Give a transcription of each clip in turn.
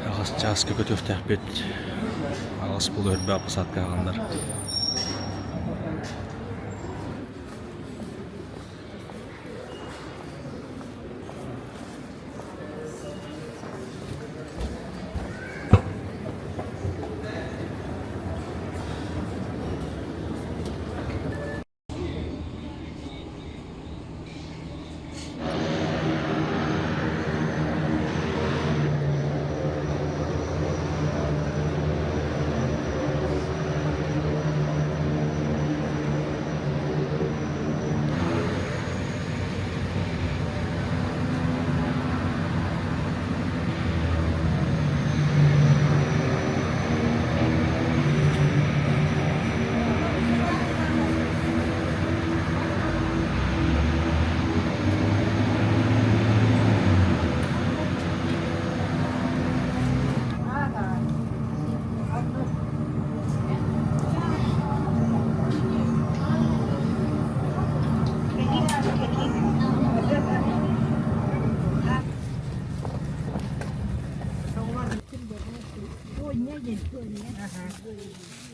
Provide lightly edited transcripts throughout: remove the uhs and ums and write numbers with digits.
Аҕыс чааска көтүөхтээхпит. Аҕыс буолуо өрбөх посадка аҕаллар.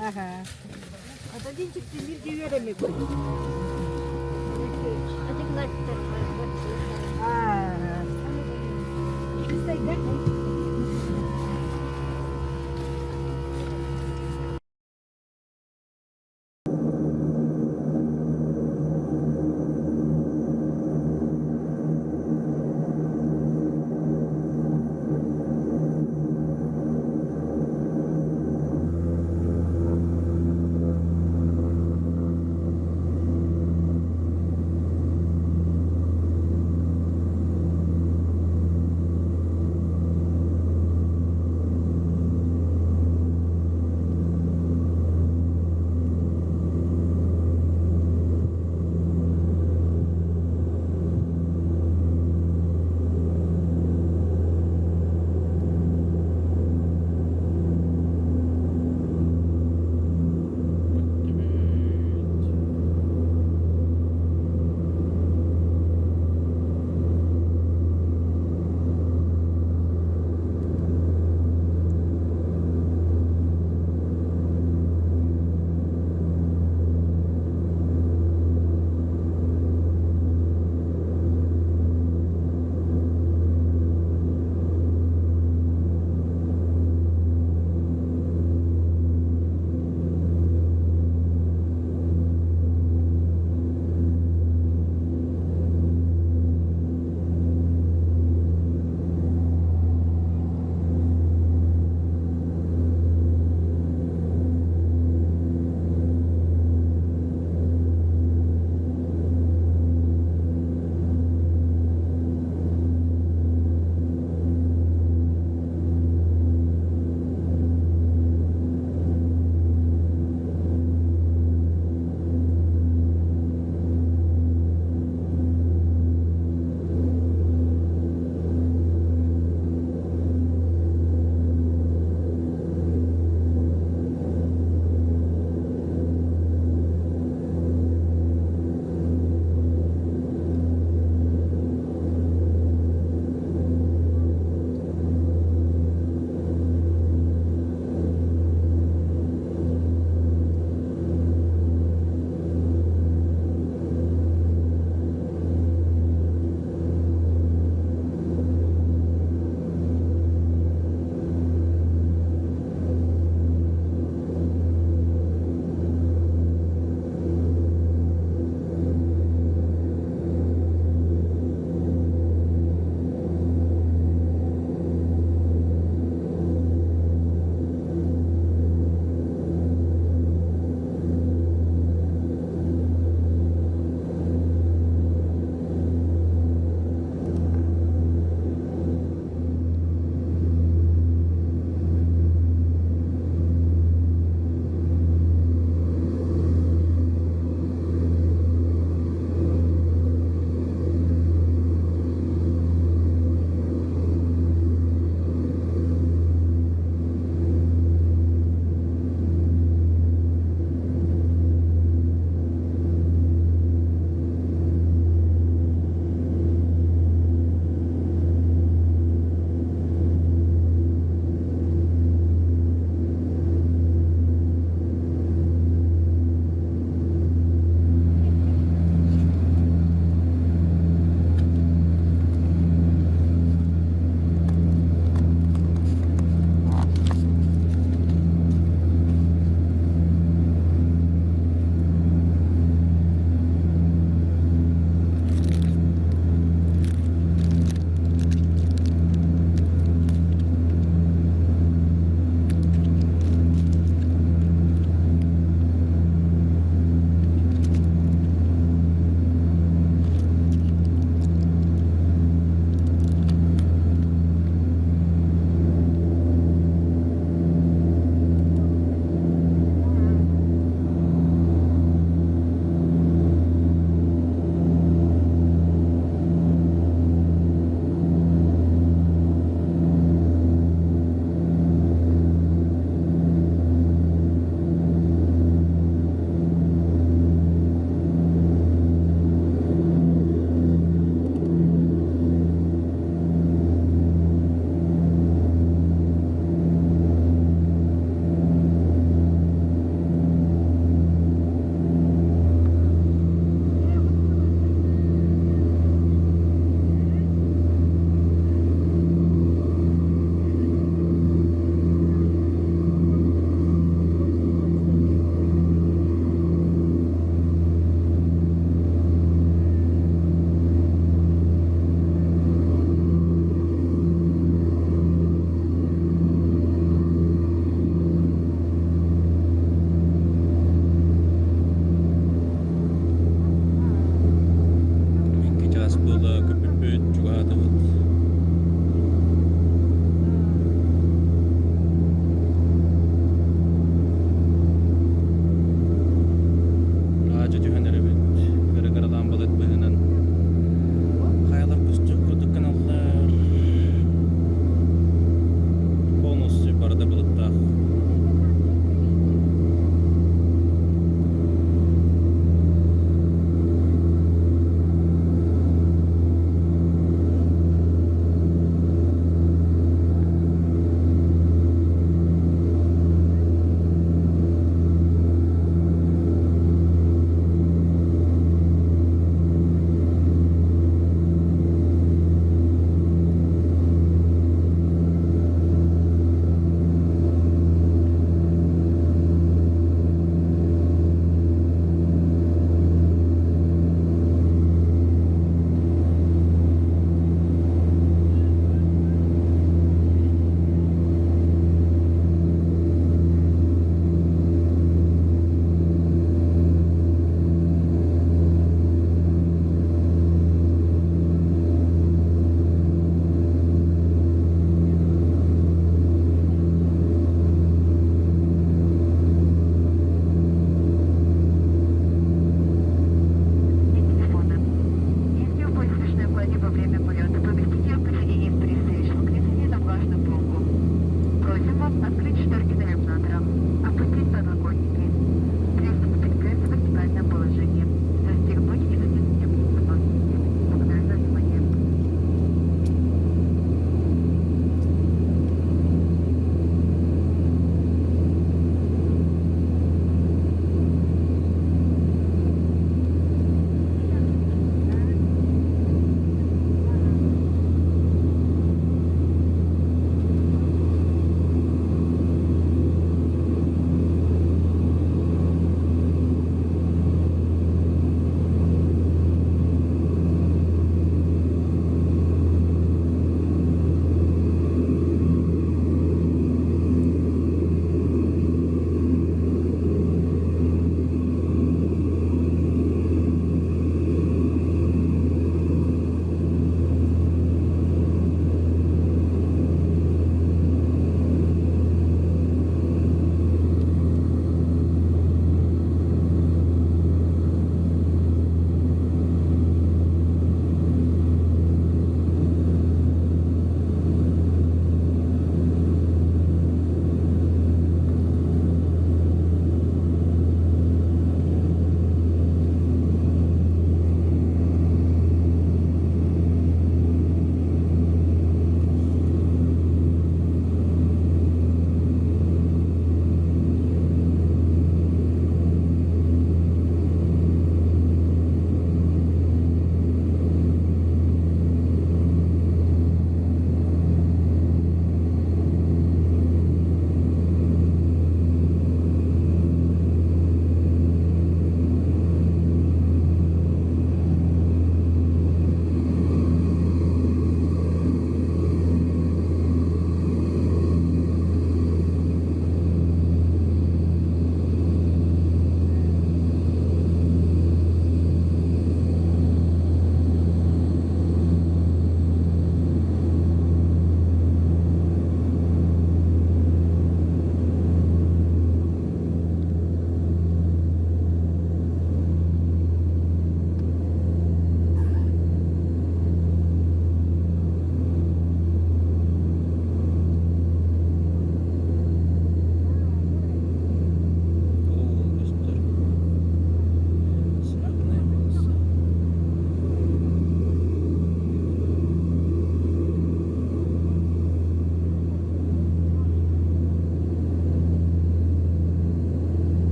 Ага.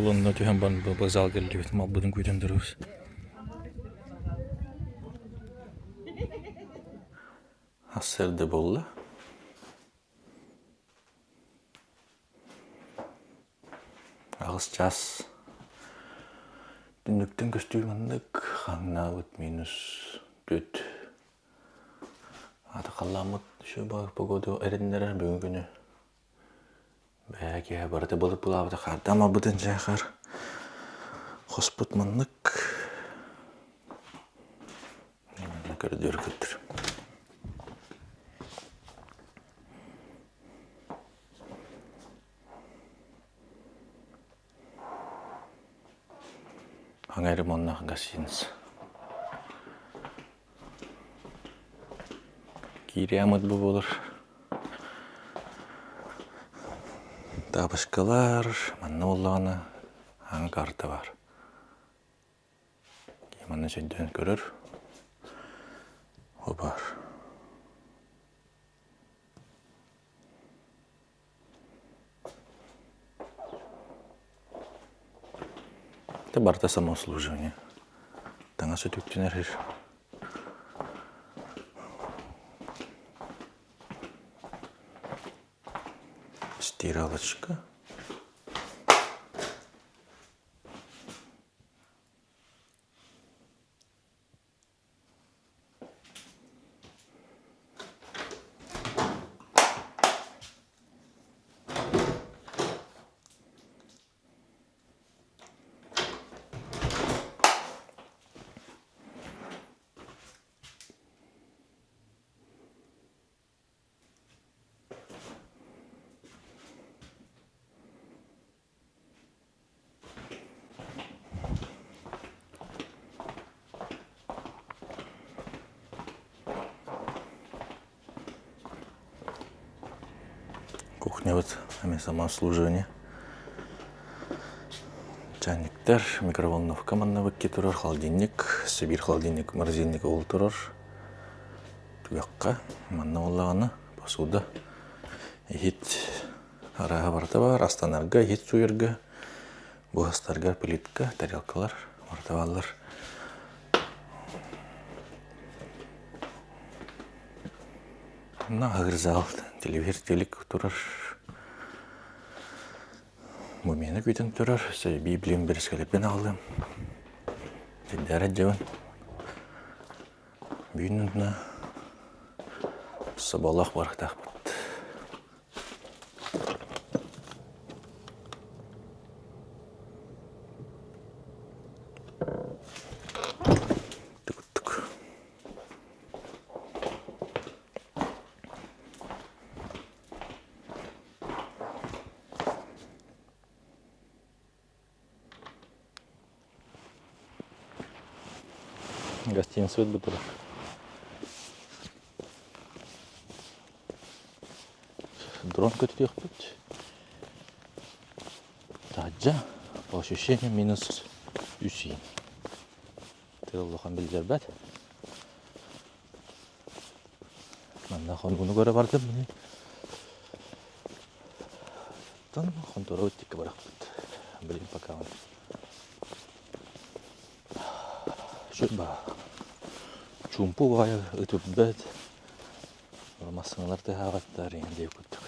Суол онно түһэн баран вокзал кэллибит, малбытын күүтэн турабыз. Сарсыарда буолла. Аҕыс чаас түннүктэн көстүү маннык хаҥнаабыт минус 4 Аата халлааммыт үчүгэй погода эрэннэрэр бүгүн күнү Бээ киэһэ барыта былыт булаабыта хаардам албытын дьээхэр хоспут маннык манна көрдүөр көттөр Аҥа ремоннаах гостиница. Киириэмит бу буолар. Тапочкалар, манна буоллаҕына аҥа карта баар. Манна сирдээн көрөр. О баар. Это барыта самообслуживание. Таҥас өтүктүнэр Стиралочка. Кухнябыт эмиэ самообслуживание. Чайниктар, микроволновка манна быкки турар, холодильник, Сибирь холодильник, морозильник ол турар. Түгэххэ манна буоллаҕына посуда, иһит Арааһа барыта баар, астанарга, иһит сууйарга, буһастарга плитка, тарелкалар барыта бааллар. Онно аһыыр зал, телевизор, телек турар. Бу миэнэ күүтэн турар, Библиям бэрискэлэрбин аҕалыам. Сирдээр дьабын. Бүгүн онно соболоох барыктаахпыт. Тук-тук. Гостиницабыт бу турар. Дрон көтүтүөхпүт. Таһырдьа по ощущениям минус үс иин. Тыал улахан биллэрбэт. Манна хонууну көрө бардым. Оттон хонтуора тикки барахпыт. Блин, пока он. Сүр баа. Чуумпу баайа ытырбэт. Массыыналар тыаһаабаттар иһин диэки курдук.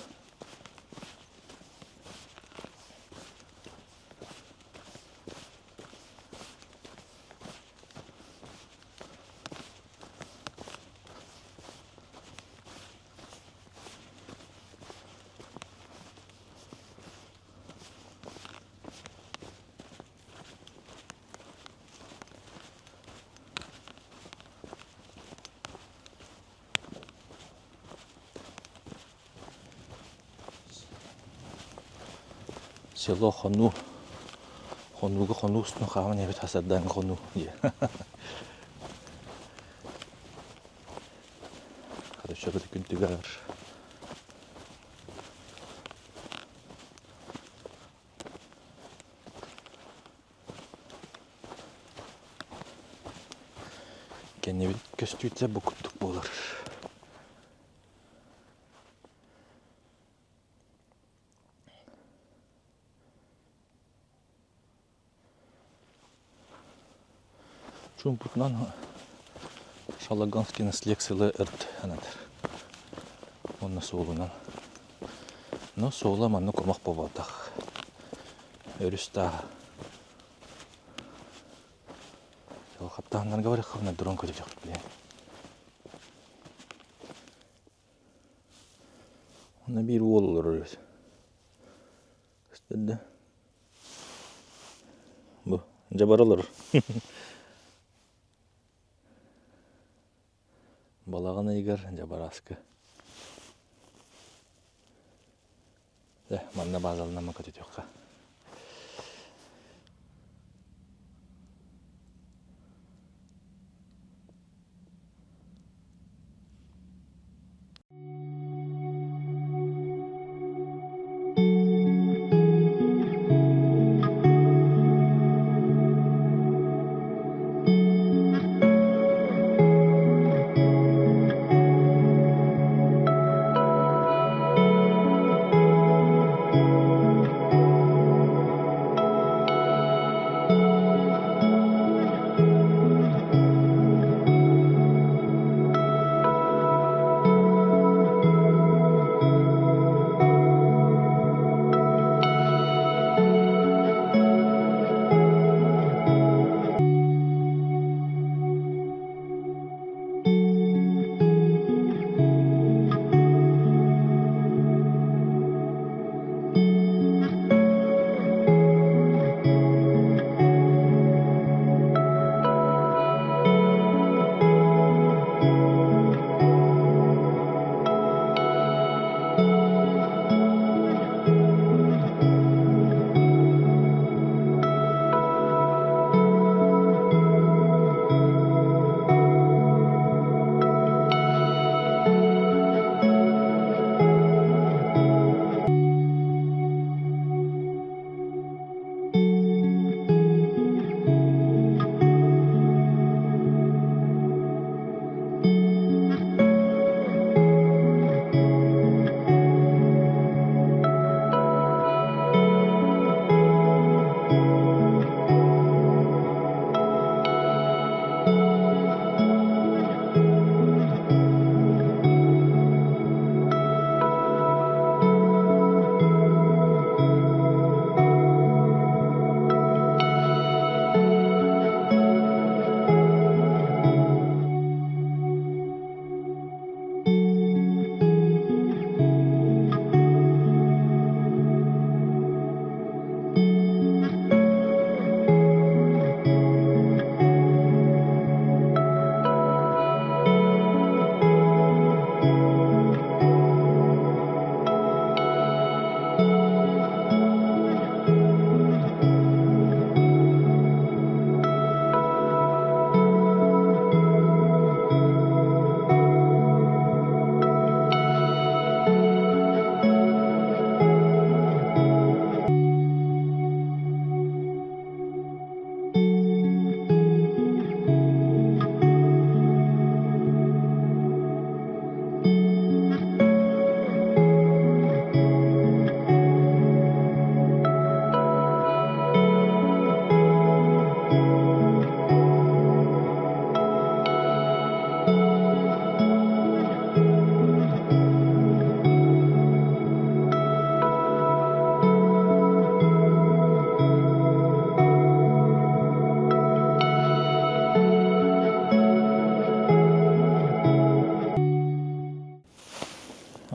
Село Хонуу Хонууга хонуу устун хааман эбит хасардаан хонуу диye. Короче, күн түгэр. Кэннибит көстүүтэ бу курдук буолар. Чуумпутунан Шалаганский наследстволы ырт анатар. Уонна суолунан. Но суола маннык омох буолбатах. Өрүс тааһа. Хаптаһыннарга барыахха дрон көтүтүөхпүт билэн. Онно биир уол олорор эбит. Көстөр да? Бу дьабар олорор. Балаҕан ыйыгар дьабарааскы. Дьэ, манна баазаланамма көтүтүөххэ.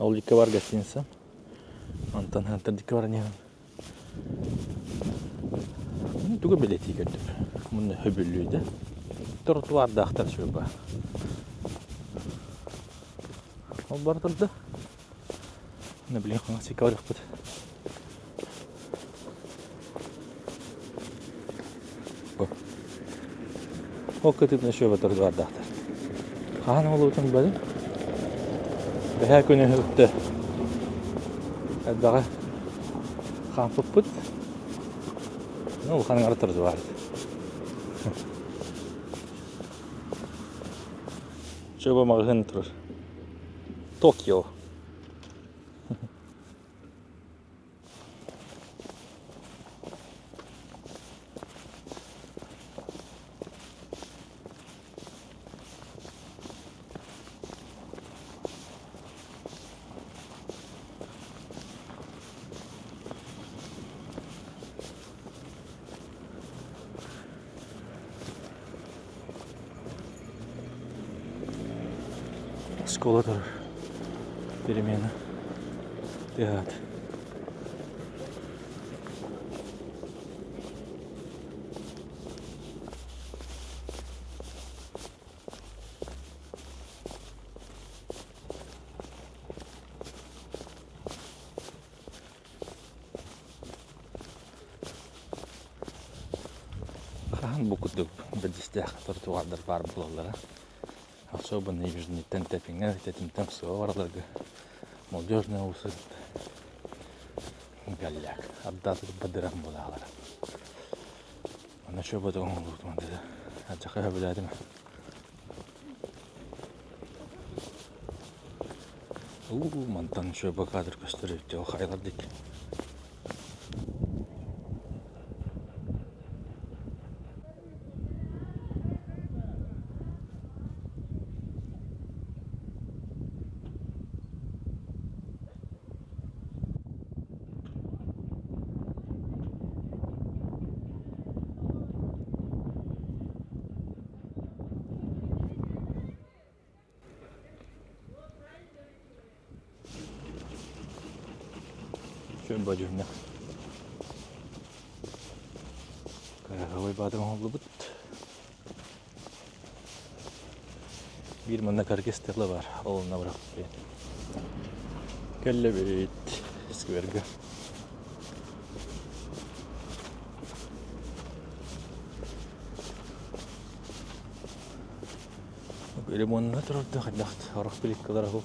Ол дьиккэ бар гостиница. Онтон хантан дьиккэ баран иһэн тугу билэтии көрдүм. Мунна хөбүллүүдэ. Тротуардаахтар сүрба. Ол бар турда. Мына билин хаҥас сикке барыахпыт. Ол кытыытына сүөбэ тротуардаахтар. Хаһан олуутун билбэтим. Бэһээ күнү өттө элбэҕи хаампыппыт. Ну, улахан ыҥыра тротуар. Чөбө маҕаһыын турар. Токио. Оскуола турар. Перемена. Тыаһаат. Хаһан бу курдук бэрдьистээх тротуардар баар буолаллара. Особенно южныйтан Тэпиҥҥэ, Тэтимтэн суола бараларга молодежная улуса галляк. Ардатык бадыран буолаалара. Онно чуобата оҥоһуллубут мандыда. Ардьаха сөбүлээтим. Уу, мантан чуоба кадр көстөр эбит дьэ, хайалар диэки. Чүөмбэ дьүһүннэх. Кыраһабай баатыр оҥоһуллубут. Биир манна каргиз тыла бар, ол онно бырахпыт. Кэллэбит сквергэ. Лимонна турарда хайдах орох плиткалар аһу.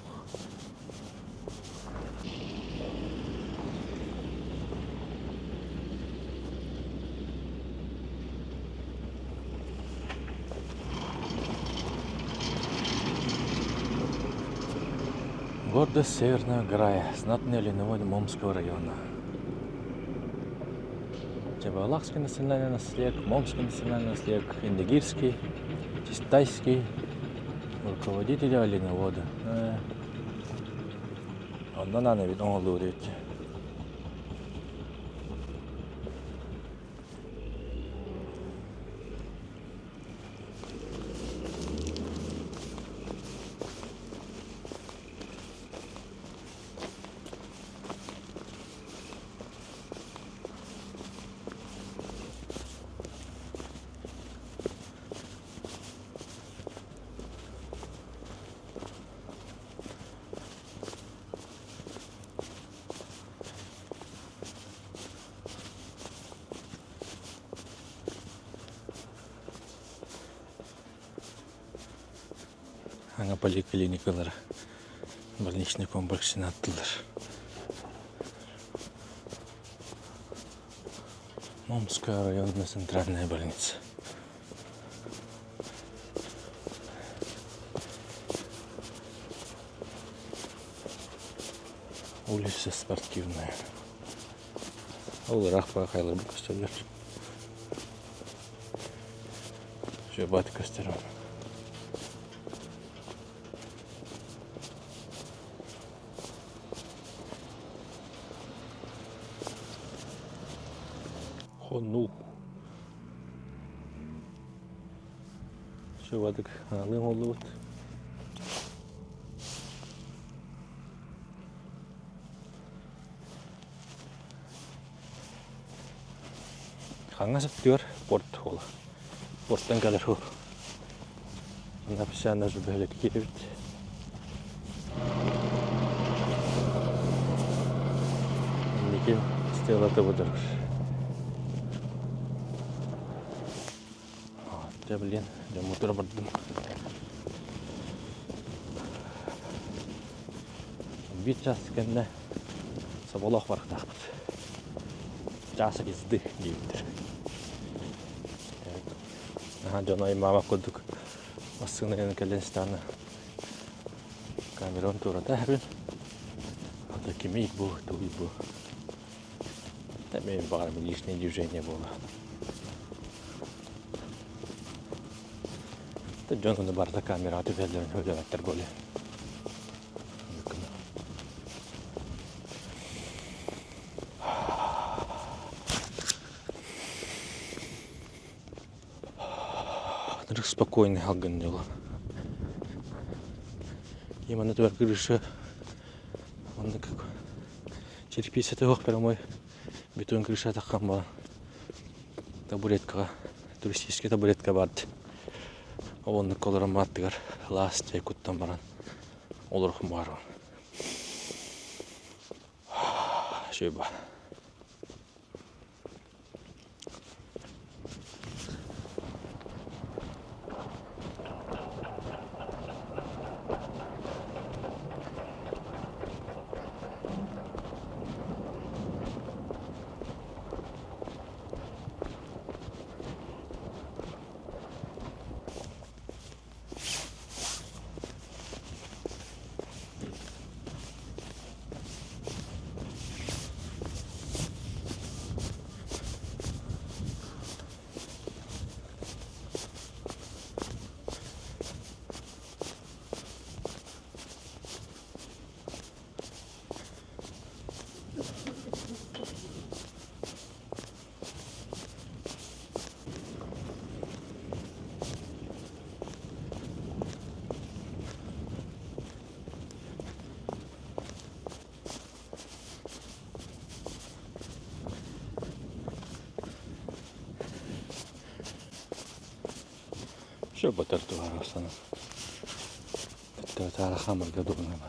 Гордость Северного края, знатный оленевод Момского района. Чебалахский национальный наслег, Момский национальный наслег, Индигирский, Чистайский, руководителя оленевода. Оннон аны эбит оҥолуур эбит. Аңа поликлиникалара больничный комплексын аттылар. Момская районная центральная больница. Улица Спортивная. Ол ыраах хайаларбыт көстөллөр. Бат көстөр. Хонуу. Шыбадык аналыым оллубут. Хаҥас өттүгэр порт буола. Порттан кэлэр һу. Манна постоянно бөһүөлэккэ киирэбит. Инники стелата быдыр. Дьэ, блин, дьоммутугар бардым. Биир час кэннэ соболоох барыктаахпыт. Чаас езды диэбиттэр. Наһаа дьону аймаабат курдук массыынанан кэлэн истэҕинэ камерам туората иһэбин. Ата кимий бу, тугуй бу? Эмиэ баҕарым лишнее движение буола. Дьон ону барыта камераҕа түбэһэллэрин сөбүлээбэттэр буолуо. Ынырык спокойный халгын дьоло. И манна түбэр крыша маннык черепица суох прямой бетон крыша таххан баран табуреткаҕа туристическай табуретка баар ол оннукка олорон аттыгар лаас чай куттан баран олорохпун баҕарабын. Үчүгэй баар. Все батар туһарасана. Таара хамырга дугунама.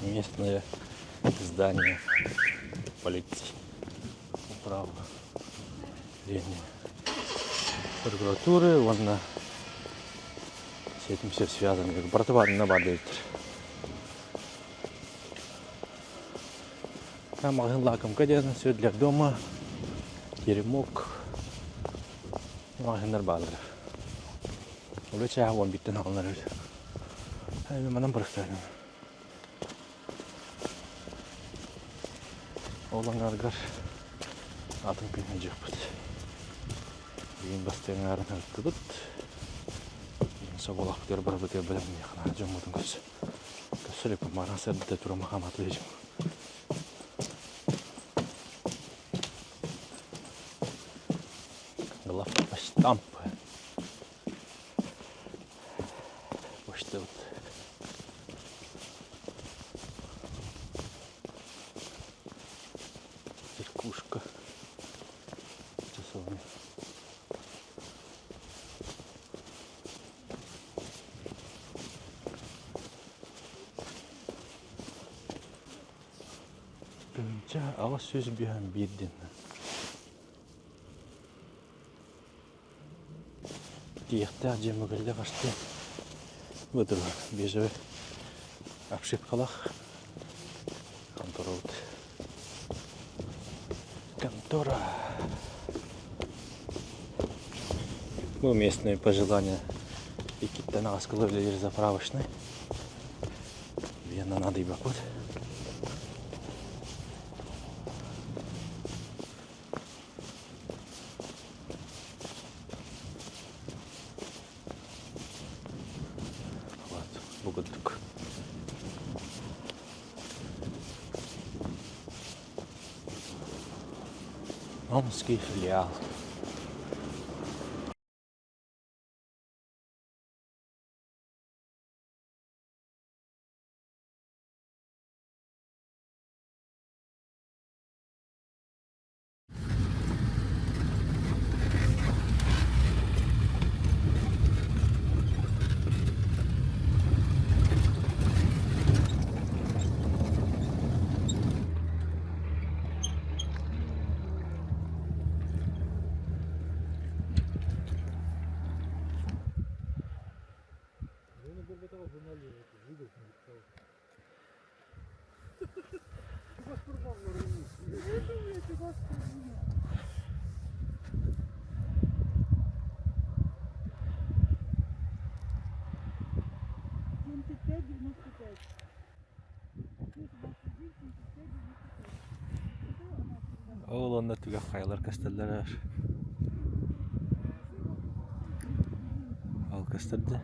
Местное здание полиции. Управление прокуратуры уонна с этим все связано. Братварына бар диэбиттэр. Там маҕаһыын лакомка диэн все для дома, теремок маҕаһыыннар бааллар. Үлэ чааһа уон бииртэн аҕаллар эбит. Манан барыктаатым. Ол аҥааргар атын күн сылдьыахпыт. Бүгүн бастыҥ аҥаарын ырыттыбыт. Соболоохпутугар барыбытыгар бэлэмниэххэ дьоммутун көрсө. Көрсө иликпин баран сырдата турама хамаатыы Главпочтамп. Почта вот. Церквушка. Часовня. Тыһыынча 851 диэн. Тиийиэхтээх дьиэ мөгүллэ барсыы. Бу турар бежевый обшивкалаах конторабыт. Контора. Бу местные пожелания. Иккиттэн аҕаскылы үлэлиир заправочный. Вена надыйбаппыт. Вот, бу курдук. Омский филиал. Ол онно түгэх хайалар көстөллөр. Ол көстөрдө.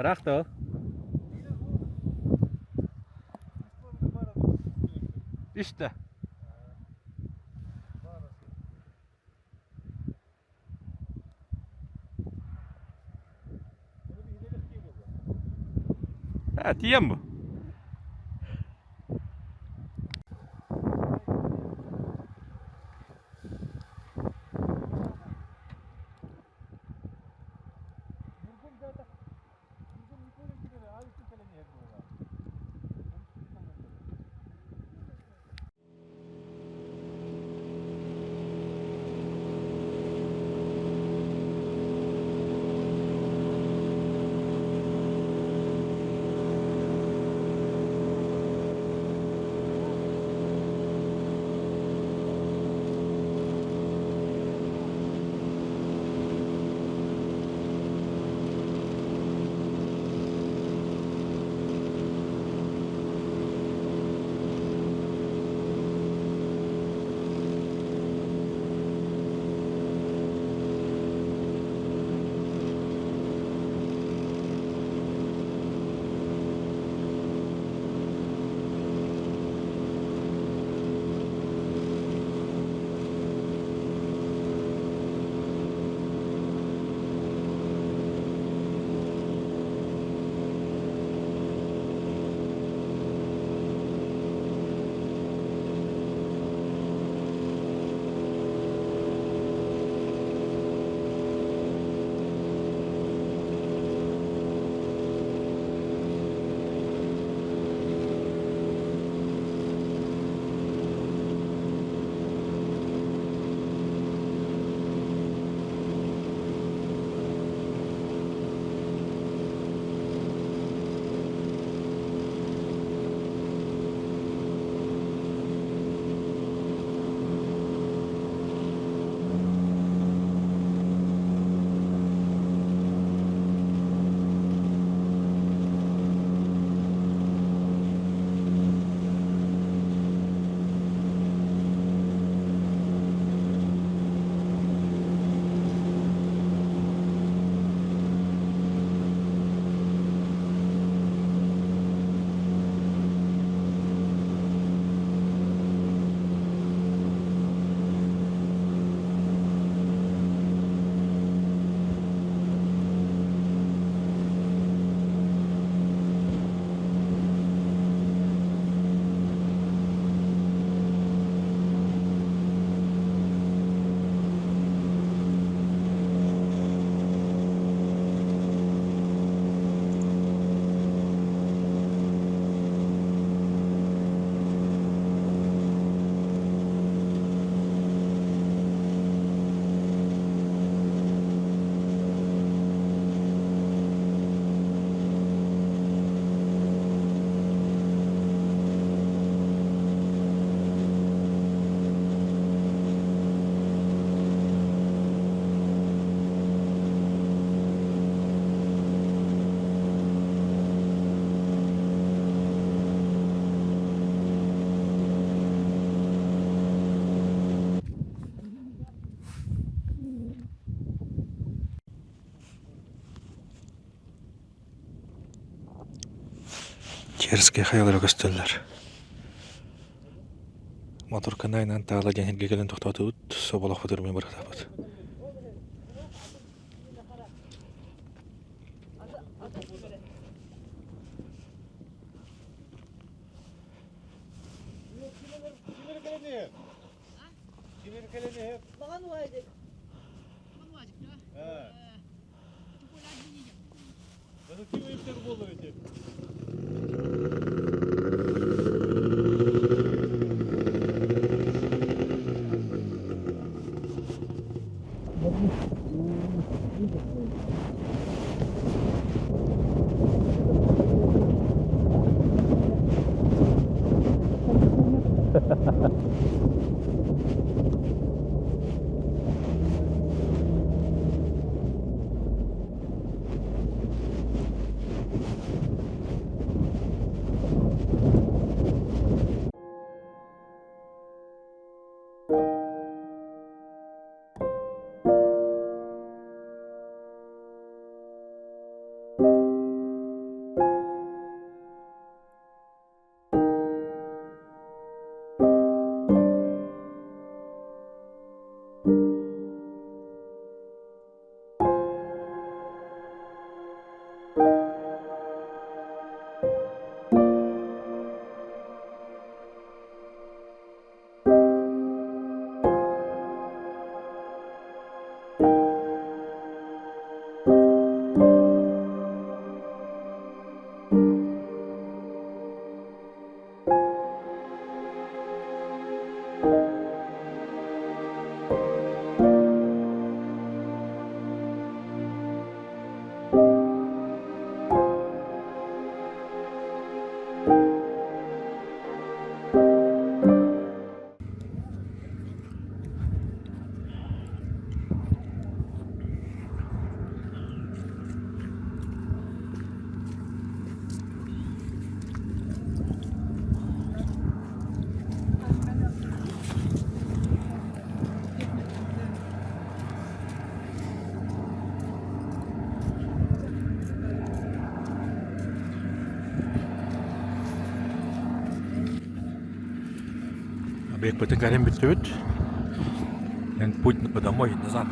Ыраах да ол? Үс да? Ээ, тиийэн бу. Черскэй хайалара көстөллөр. Моторканайынан таала диэн сиргэ кэлэн тохтоотубут, соболохпут өрүмэ бырахтаабыт. Объекпытын кэлин бүттүбүт. Путь домой назад.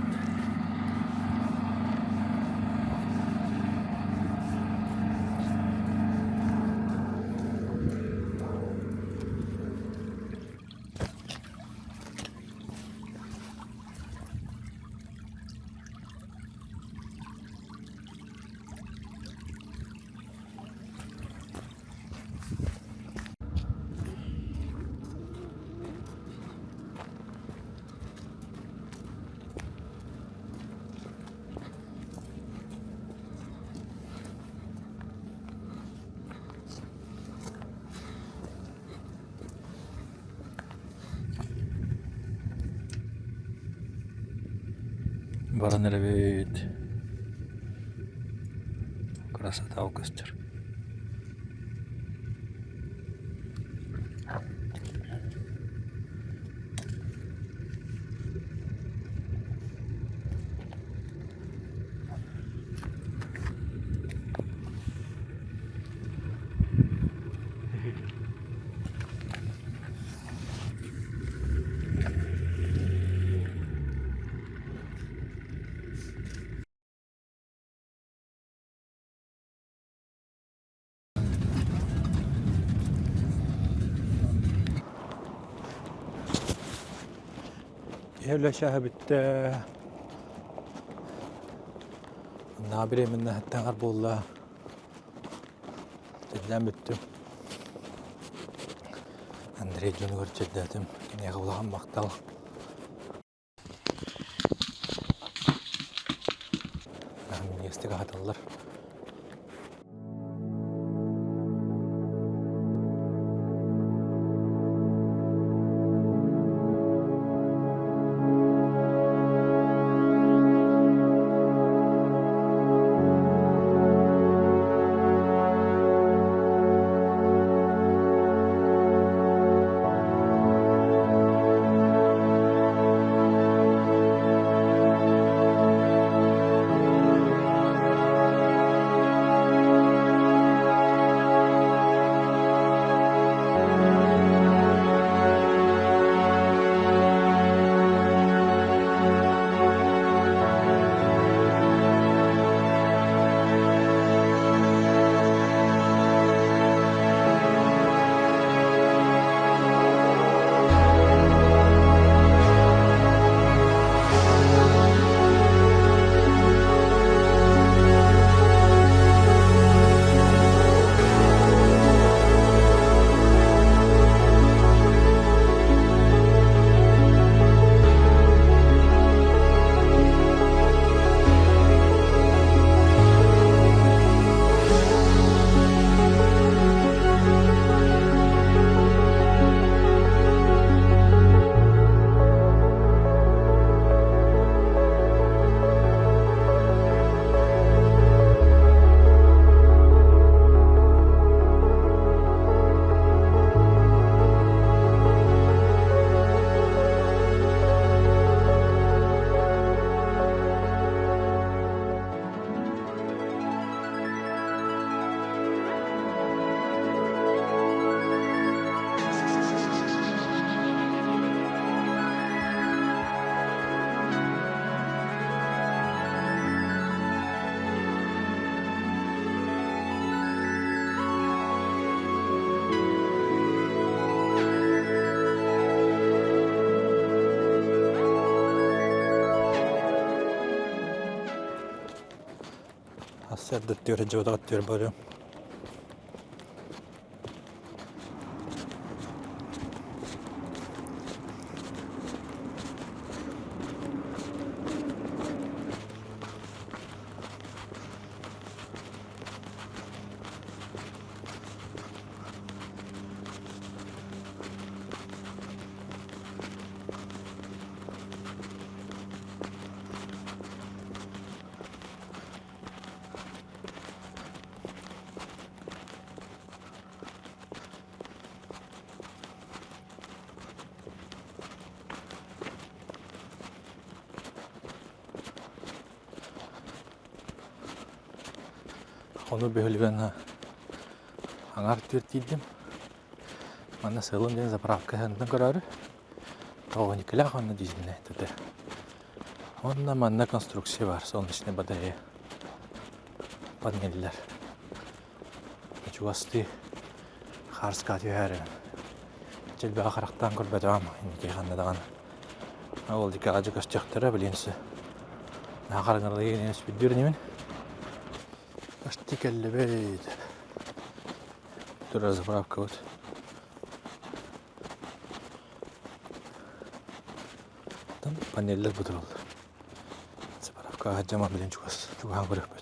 Баран эрэбит. Красота көстөр. Иһэ үлэ бүттэ. Набережная таҥар буолла. Чэйдээн бүттүм. Андрей дьонугар чэйдээтим. Киниэхэ улахан махтал. Минньигэстик аһаталлар. Сарсыарда түөрэ дьыбатаҕа түөр барыам. Ону бөһүлүгэн аҥаар түөрт тиийдим. Манна сыалым диэн заправка ыһыантан көрөөрү. Тоҕо уонна дизельнэй ТТ. Уонна манна конструкция бар, солнечная батарея. Панеллэр. Чугастыы хаарска түһээрин. Чэлбэҕэ харахтаан көрбөтөҕүм, инники ханна даҕаны. Ол дикаҕа дьэ көстүөхтэрэ, билин се. Наахарыҥарылыы өспүддүүр инибин. Почти кэллибит. Тура заправка вот. Там панеллэр бутураллар. Заправкаҕа дьама билин чугас чугаһаан көрүөхпүт.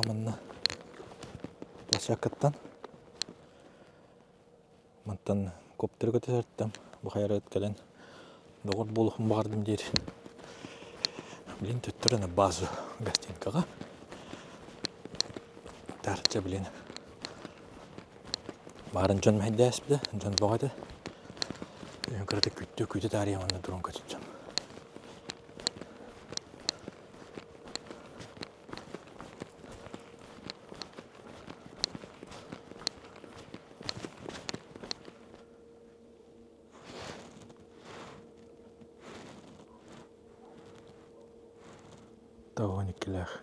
манна площадкаттан. Мантан коптеры көтө бу хайарыт кэлэн доҕор буолуохпун баҕардым диир. Блин, төттөрү на базу гостинкаҕа. Таарча, блин, баарын дьон мэһэйдээспитэ, дьон бөҕө этэ. Кырата күттү, күтэ таарыйа манна туран көтүттүм. Тоҕон иккилээх.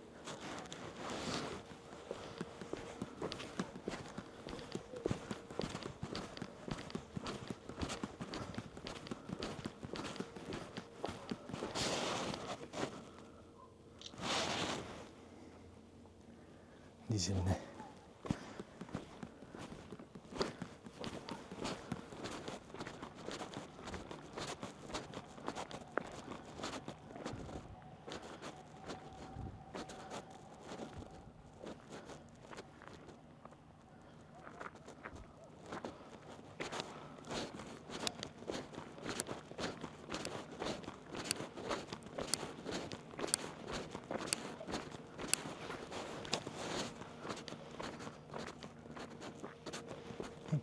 Дизельнэй.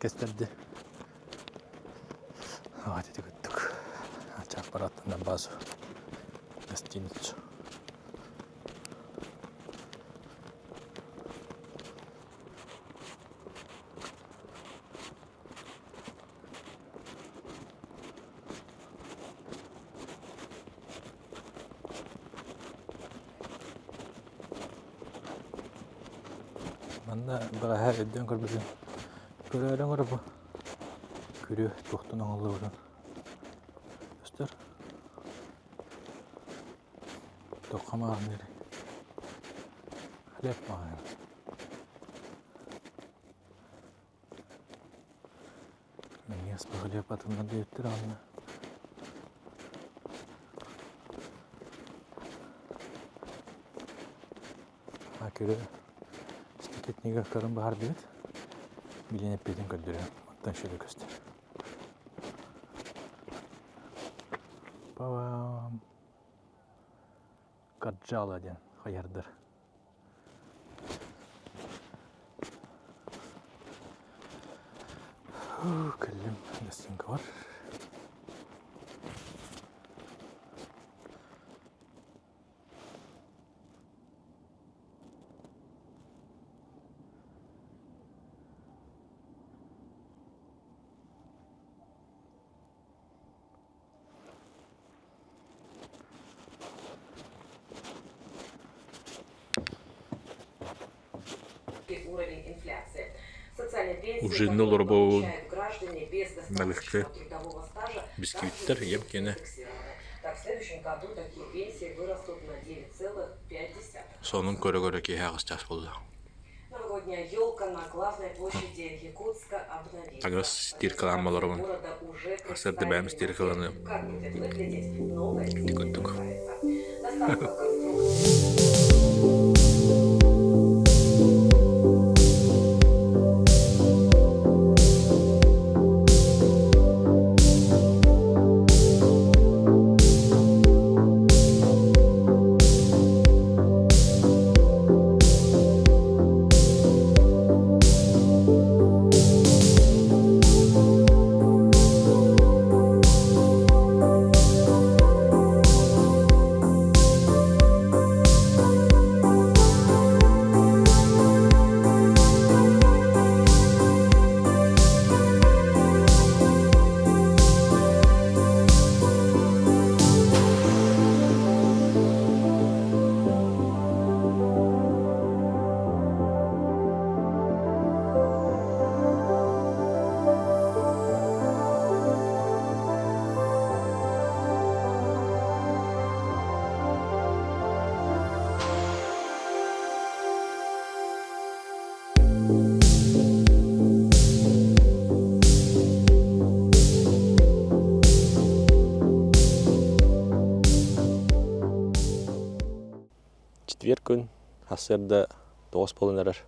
Кэстэрди. Ити кыттык. Аппараттан база гостиницу. Манна бэҕэһээ өйдөөн көрбүтүм, көрөөрү оҥоробун, күрүө туохтан оҥоһуллубутун көстөр. Туохха мааҕынныыр хлеб мааҕын. Минньигэс хлеб атыннар диэбиттэр уонна Күрүө штакетнига көрөн баһардыбыт. Билин эппиэтин көрдөрүөм. Оттон шүрү көстөр. Па-бам. Карджала диэн хайардар. Кэллим гостинка бар. Ужинна олоробун налегке бисквиттэр ийэм киэнэ сонун көрө-көрө киэһэ аҕыс чаас буолла. Аҕыс стиркалаан олоробун. Сарсыарда бэйэм стиркаланыам. Ити курдук. Четверг күн сарсыарда. Тоҕус буолан эрэр.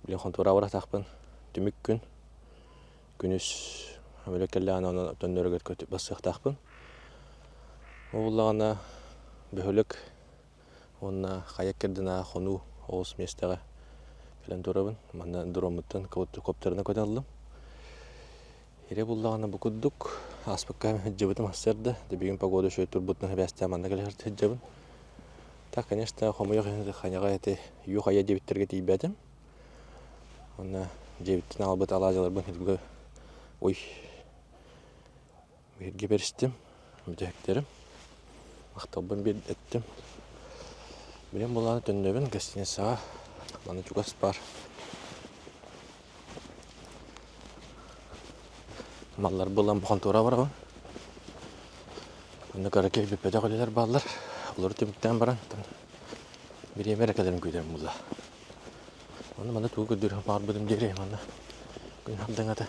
Билигин хонтуора баратахпын. Түмүк күн. Күнүс өлө кэллэҕинэ онон төннөрүгэр бассыахтаахпын. Ол буоллаҕына бөһүөлэк уонна хайа кэрдинээҕи хонуу оҕус миэстэҕэ кэлэн турабын. Манна дроммуттан коптерынан көтөн ыллым. Ирэ буллаҕына бу курдук ааспыкка сылдьыбытым сарсыарда, бүгүн погода үчүгэй турбутунан сибээстээн манна кэлэ сылдьабын. Так, конечно, хомойуох иһин хайаҕа эти ю-хайа диэбиттэргэ тиийбэтим. Уонна дьиэбиттэн аҕалбыт алаадьыларбын сиргэ ой бииргэ бэристим, бүтэһиктэрим. Махталбын биэр эттим. Билэн буолааны төннөбүн гостиницаҕа манна чугас баар Маллар булан хонтуора барабын. Онно кыракый бүппэтэх үлэлэр бааллар. Олору түмүктээн баран бириэмэ эрэ кэлэрин күүтэрим буолла. Онно манна тугу көрдүүр баҕарбытым диэри манна күн хардаҥата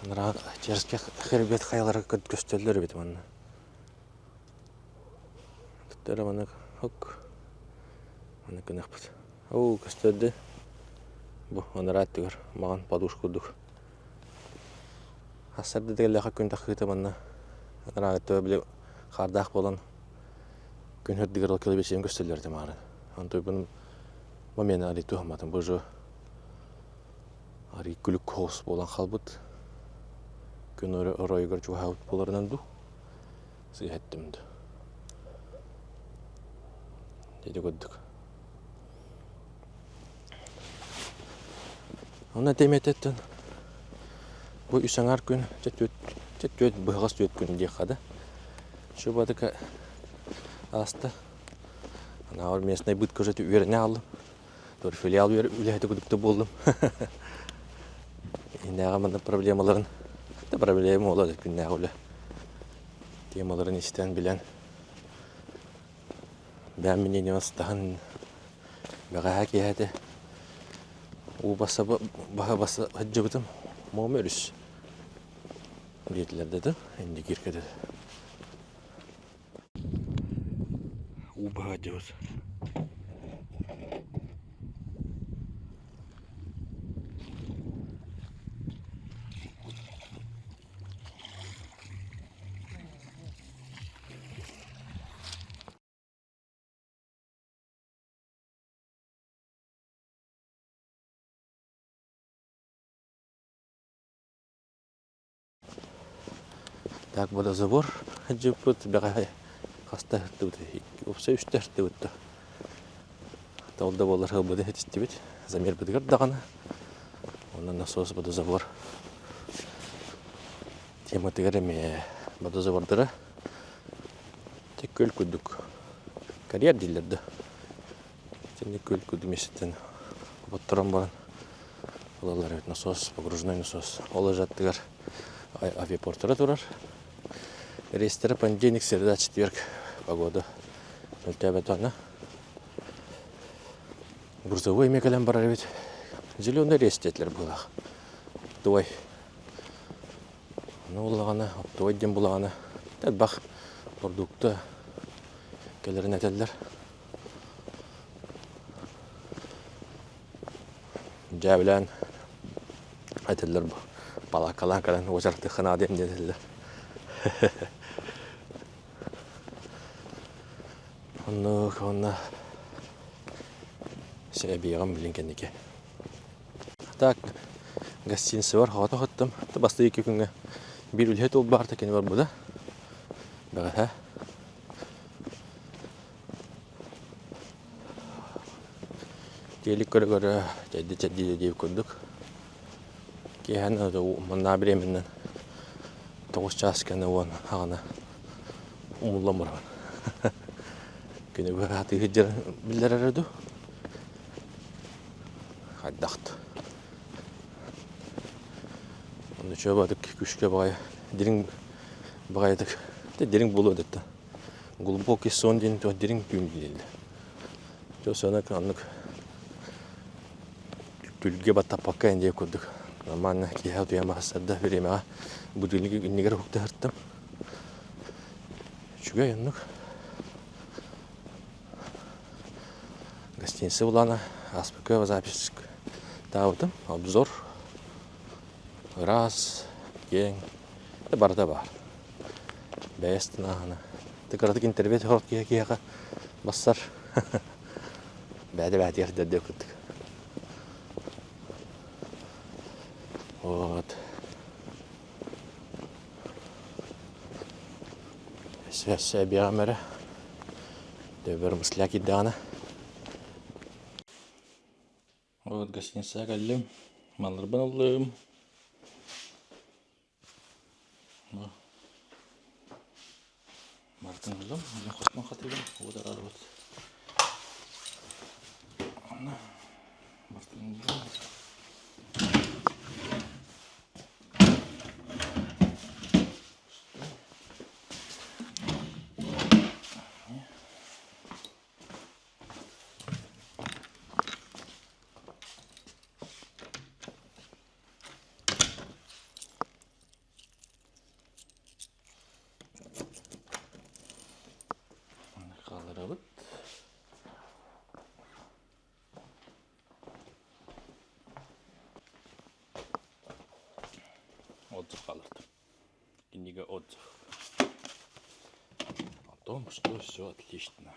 анараа Черскэй хребет хайалара көстөллөр эбит манна. Туттара маннык ок маннык гыныахпыт. Оо, көстөрдө. Бу анараа өттүгэр маҕан подушка курдук. Сарсыарда кэллэххэ күн тахсыыта манна анараа өттүгэр били хаардаах буолан күн үрдүгэр ол килэбэчийэн көстөллөр этэ маарын. Онтуйбун момент арый туһамматым. Бу уже арый күлүк соҕус буолан хаалбыт. Күн оройугар чугаһаабыт буоларынан дуу сыыһа эттим дуу. Ити курдук. Онно тиэмэтиттэн бу үс аҥаар күн, чэ түөрт, чэ түөрт быһаҕас түөрт күн диэххэ да. Чубатыка ааста. Анаабар местный быт уже үөрэнэ хааллым. Тур филиал үлэһитэ курдук да буоллум. Иннээҕи манна проблемаларын, да проблема буолар күннээҕи үлэ темаларын истэн билэн Бэйэм мнением астаһан бэҕэһээ киэһэтэ уу баса баһа баса сылдьыбытым Муома өрүс диэтилэр да Индигирка да уу баһа сылдьыбыт. Так водозабор дьыппыт бэҕэһээ хаста ыһыктыбыт уопсай үстэ ыһыктыбыт да ол да буоллар ыһылбытын ситистибит замербытыгар даҕаны онон насос водозабор тематыгар эмиэ водозабордара Ити күөл курдук карьер дииллэр да итинник күөл курдук миэстэтин оботторон баран ылаллар эбит насос погружной насос ол аттыгар авиапортара турар рейстэрэ понедельник среда четверг погода мөлтөөбөтөҕүнэ грузовой эмиэ кэлэн барар эбит зеленый рейс диэтилэр быһыылаах оптовой Ону буллаҕына, оптовой диэн буллаҕына элбэх продукта кэлэрин этэллэр. Дьээбэлээн этэллэр бу балааккалаан кэлэн уочаратыахха наада диэн этэллэр. Оннук уонна эбиэҕим билин кэнники. Так, гостиницабар хото хоттум. Бастакы икки күҥҥэ биир үлэһит уол баарта кини барбыта. Бэҕэһээ. Телик көрө-көрө чэйди-чэйди диэбит курдук. Киэһэн манна бириэмэннэн тоҕус чаас кэннэ уон аҕана умуллан барабын. Күнү быһа атыы сылдьар биллэрэрэ дуу? Хайдах да. Онно чуобатык күүскэ баҕайы дириҥ баҕайытык дириҥ буолуо да глубокий сон диэн туох дириҥ түүн дииллэр. Дьэ сонно оннук түлгэ баттаппакка диэ курдук нормально киэһэ утуйан барсарда бириэмэҕэ будильник иннигэр уһуктаһыртым. Үчүгэй оннук. Гостиница булаана ааспыкка запись таабытым, обзор ыраас, киэҥ, барыта баар. Бэйэс тынааһына. Кыратык интервью оһорот киһи киһиэхэ бассар. Бэйэтэ бэйэтигэр дэрдиэ курдук. Вот. Өссө эбиэҕим эрэ. Төбөр мысля киирдэҕинэ. Вот гостиницаҕа кэллим. Малларбын ыллым. Барытын ыллым. Хоспун хатыыбын. Вот арарбыт. Онно барытын ыллым. Хаалларабыт. Отзыв хааллардым. Кинигэ отзыв. О том, что все отлично.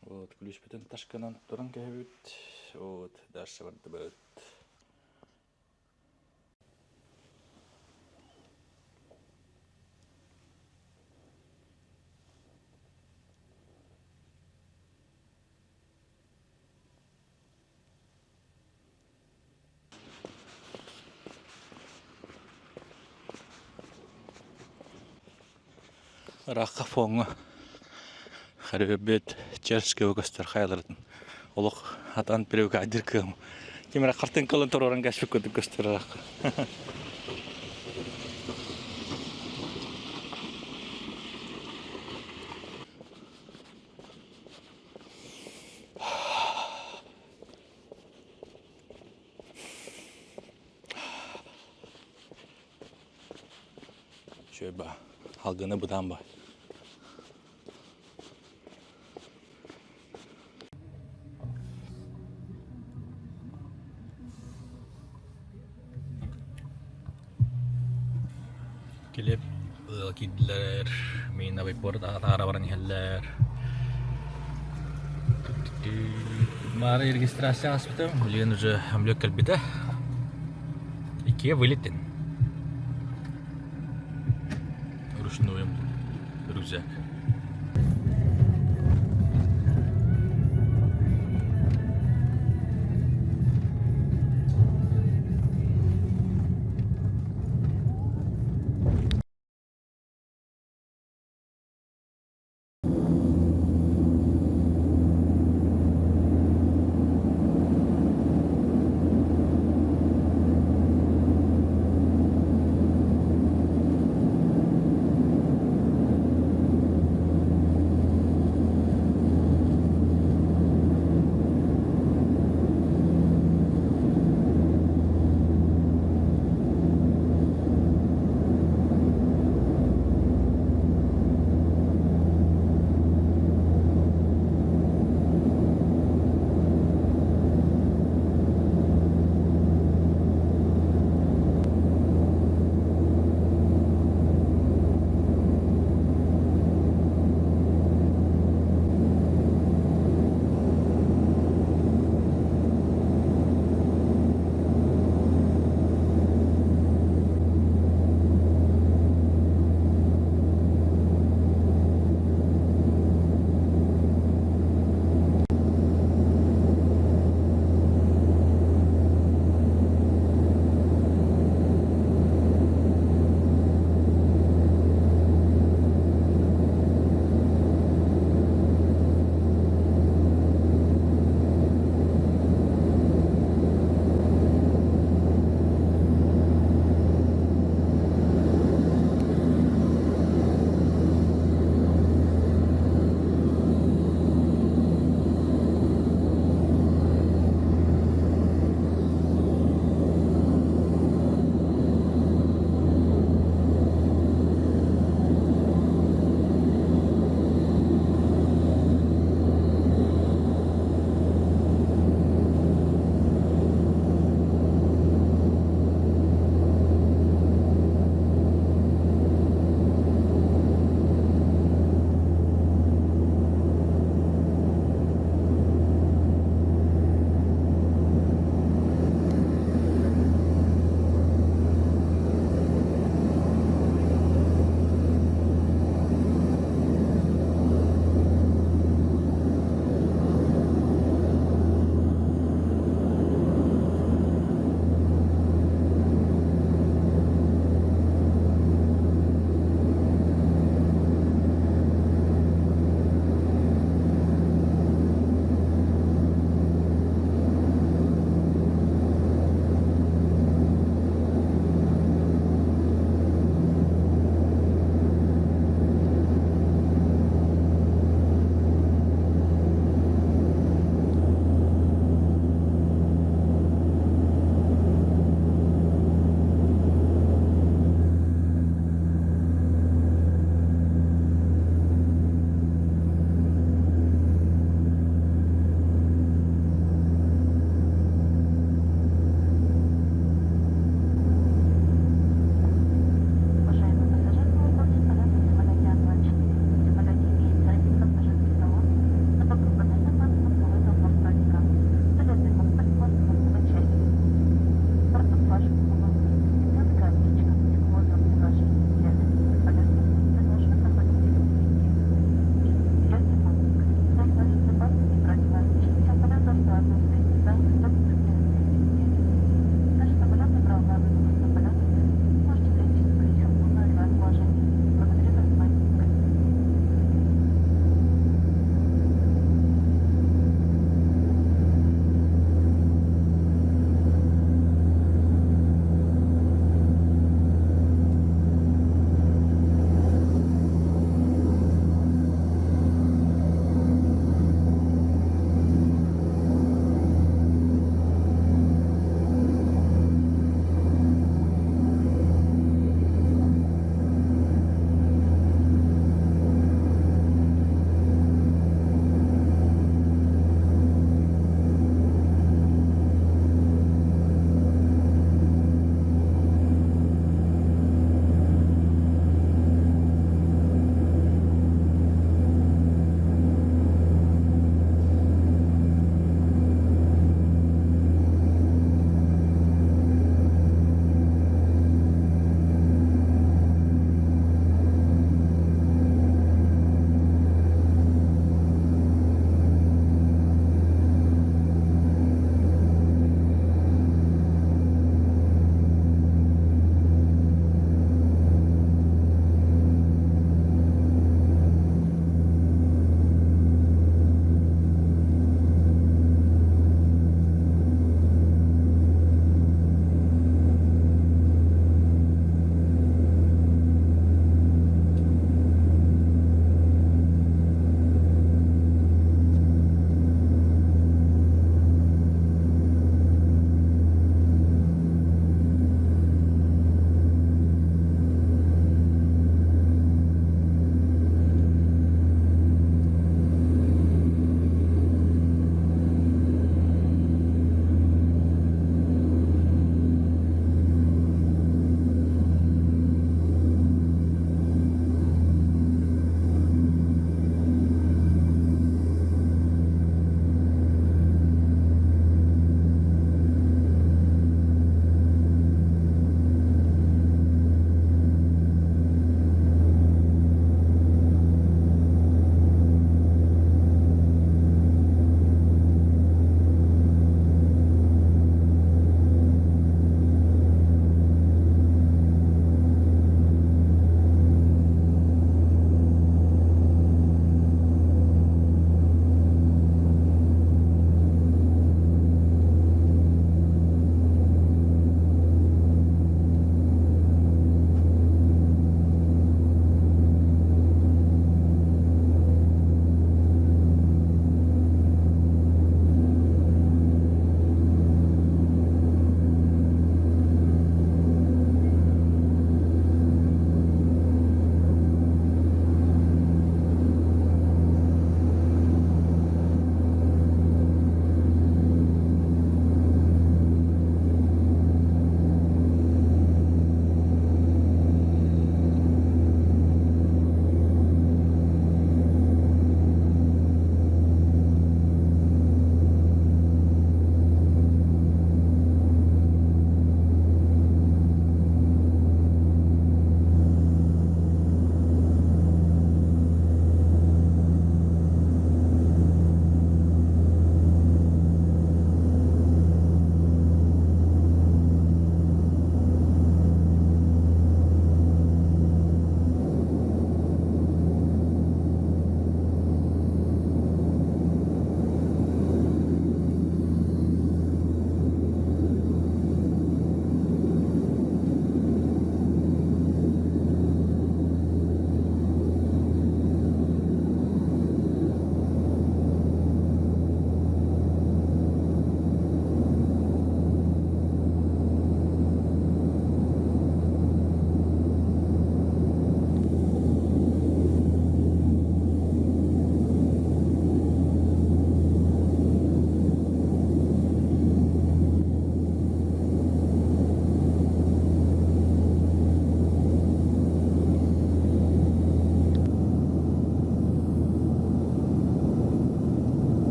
Вот, ключпүтүн ташканан туран кэһэбит. Вот, дальше бардыбыт. Ыраахха фоҥҥа Харыбет Черского көстөр хайаларын олох атан привыкайдыр кыам. Ким эрэ хартыҥкалын туруоран кэспит курдук көстөр ыраахха. Үчүгэй баа. Халгына бытаан баа. Килип ыал киирдилэр, миин абыйпор таара баран иһэллэр. Маара регистрация ааспытым, билигин уже самолет кэлбитэ. Иккигэ вылетен. Ручной рюкзак.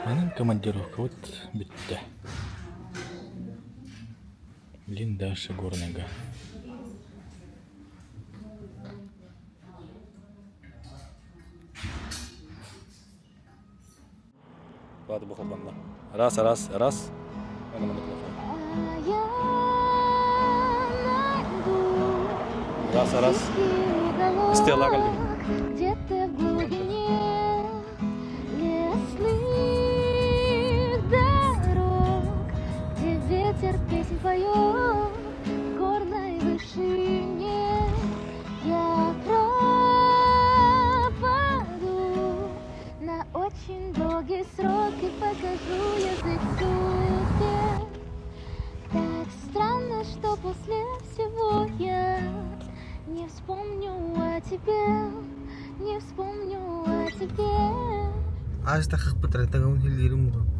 Манан командировкабыт бүттэ. Блин, дальше Горныйга. Ладно, бу холбонно. Раз, раз, раз. Раз, раз. Стела кэллим. Где-то в глубине лесных дорог, где ветер песнь поет в горной вышине, я пропаду на очень долгий срок и покажу язык судьбе. Так странно, что после всего я не вспомню о тебе, не вспомню о тебе. Аас тахыппыт ратагын хиллиирим.